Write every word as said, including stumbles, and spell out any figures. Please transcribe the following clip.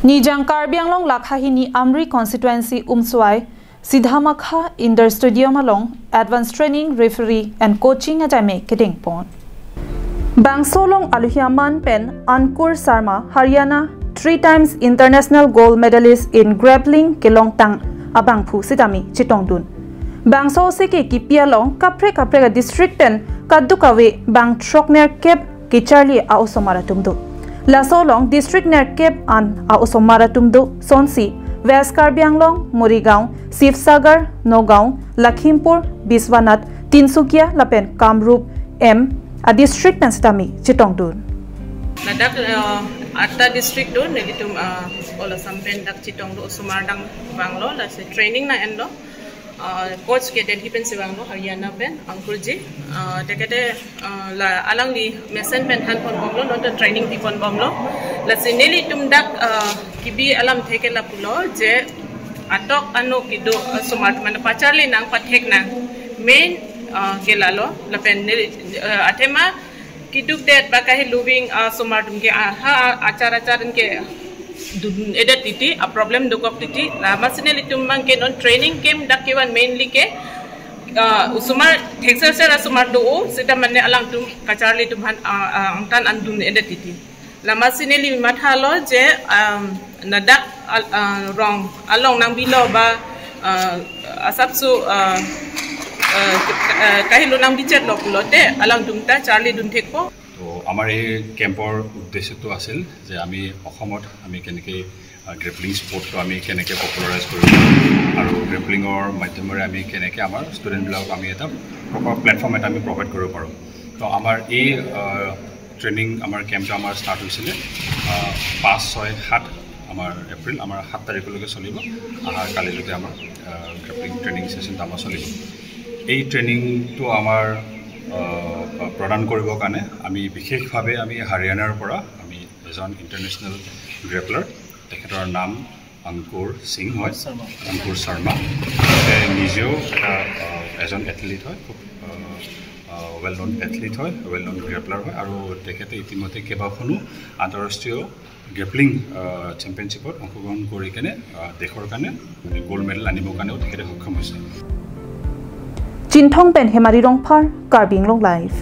Nijang Karbi Anglong lakha hini Amri constituency Umswai Sidhamakha Indoor Stadium along advanced training, referee and coaching ajai me kedengpon. Bangso along aluhi aman pen Ankur Sharma, Haryana, three times international gold medalist in grappling kelongtang abangphu sitame chetongdun. Bangso ose ke kipi along kaprek kaprek a district pen kadokave bang throknerkep kacharli a-osomar atum do. Laso along district nerkep an a-osomar atum do, sonsi West Karbi Anglong, Morigaon, Sibsagar, Nagaon, Lakhimpur, Biswanath, Tinsukia lapen Kamrup M a district pen sitame chetongdun. Ladak uh, atta district do, nelitum uh, all Assam pen dak chetong do osomar dang vanglo, lasi training nang-enlo. Uh, coach ke Delhi pen si vanglo, Haryana pen, Ankur ji. Uh, tekete uh, la alangli mesen pen thanpon bomlo, non training pipon bomlo. Lasi nelitum dak uh, kibi alamthe ke lapulo je atok ano kedo uh, osomar mane pacharli nang, pathek nang, main uh, ke lalo. Lapen neli uh, athema keduk det ba kahi luving uh, osomar atum ke uh, ha achar achar ke dun-edet titi, a problem dokok titi. Lasi nelitum abang ke non training camp dak kevan mainly ke uh, osomar thekser ser osomar do, sita mane alangtum kacharli atum aphan uh, uh, angtan an dun-edet titi. Lasi neli mathalo je um, ladak al- uh, rong along nangbilo ba uh, asapso uh, uh, uh, kahelo nangbichetlo pulote alangtum ta charli dun thekpo. তো আমাৰ এই কেম্পৰ উদ্দেশ্যটো আছিল যে আমি অসমত আমি কেনেকৈ গ্ৰেপলিং স্পৰ্টটো আমি কেনেকৈ পপুলাৰাইজ কৰিব পাৰোঁ আৰু গ্ৰেপলিঙৰ মাধ্যমেৰে আমি কেনেকৈ আমাৰ ষ্টুডেণ্টবিলাকক আমি এটা প্ৰপাৰ প্লেটফৰ্ম এটা আমি প্ৰভাইড কৰিব পাৰোঁ। তো আমাৰ এই ট্ৰেইনিং, আমাৰ কেম্পটো আমাৰ ষ্টাৰ্ট হৈছিলে আহ, পাঁচ ছয় সাত, আমাৰ এপ্ৰিল, আমাৰ সাত তাৰিখলৈকে চলিব। অহা কালিলৈকে আমাৰ গ্ৰেপলিং ট্ৰেইনিং ছেশ্যনটো আমাৰ চলিব। এই ট্ৰেইনিংটো আমাৰ আহ, প্ৰদান কৰিবৰ কাৰণে আমি বিশেষভাৱে আমি হাৰিয়ানাৰ পৰা আমি এজন ইণ্টাৰনেশ্যনেল গ্ৰেপলাৰ, তেখেতৰ নাম অংকুৰ সিং হয়, অংকুৰ শৰ্মা। তেখেতে নিজেও এটা আহ, এজন এথলিট হয়, খুব ৱেল নন এথলিট হয়, ৱেল নন গ্ৰেপলাৰ হয় আৰু তেখেতে ইতিমধ্যে কেইবাখনো আন্তঃৰাষ্ট্ৰীয় গ্ৰেপলিং চেম্পিয়নশ্বিপত অংশগ্ৰহণ কৰি কেনে আহ, দেশৰ কাৰণে গ'ল্ড মেডেল আনিবৰ কাৰণেও তেখেতে সক্ষম হৈছে। Chinthong pen Hemari Rongphar, Karbi Anglong Live.